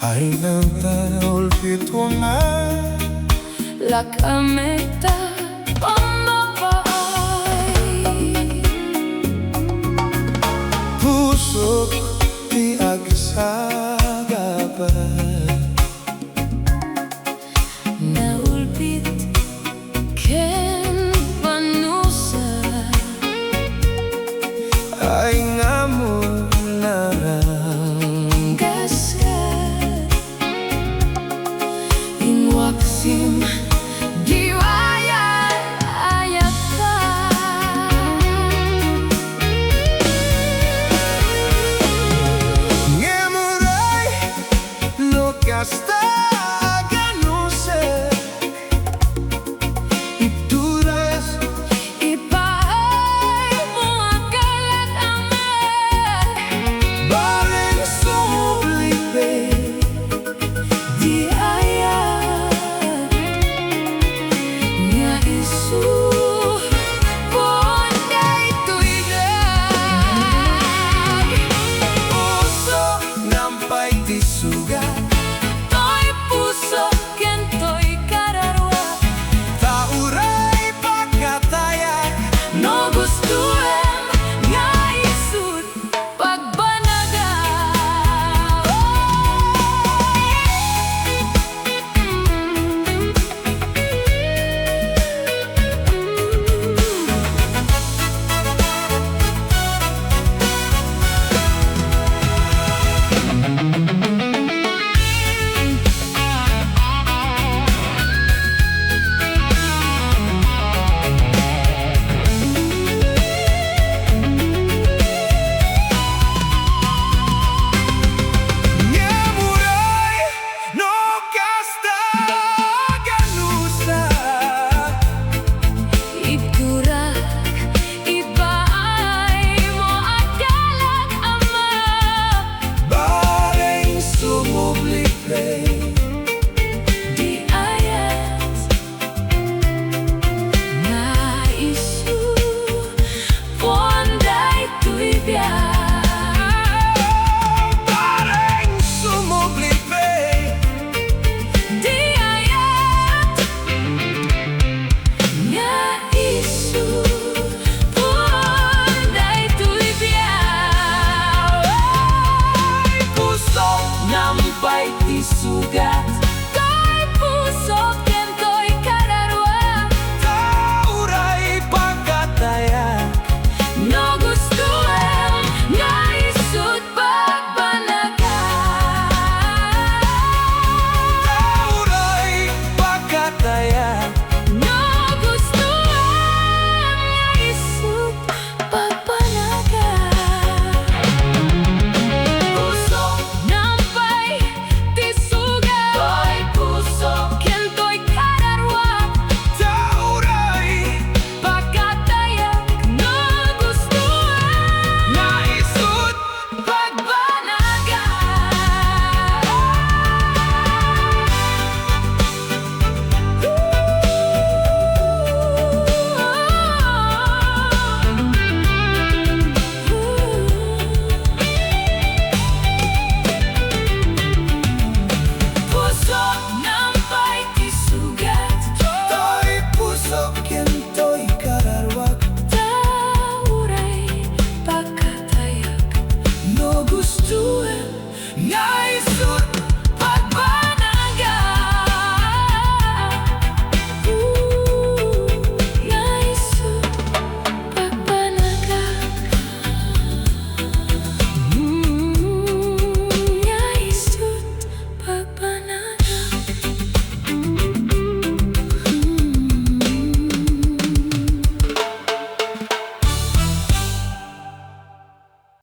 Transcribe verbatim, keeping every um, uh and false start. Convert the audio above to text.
Ay nangta ulpit wenno? Lakam ita pammapaay. Pusok ti agsagaba. Naulpit ken panusa. Ay nga mo naranggaskan. Inwaksim di ayat-ayatta. Ngem uray no kasta a ganusen, ituras, ipaay mo a kalak a met. Bareng sumubli pay di ayat nga isu, poon daytoy dag. Puso, nampay ti sugat. Toy puso ken toy kararua. Ta uray pagkatayak, no gustoem nga isut pagbanaga. Ngem uray no kasta a ganusa, iturak, ipaay mo a kalak a met. Bareng sumubli pay di ayat nga isu, poon daytoy biag. Bareng sumubli pay di ayat nga isu, poon daytoy biag. Ay, puso, nampay ti sugat.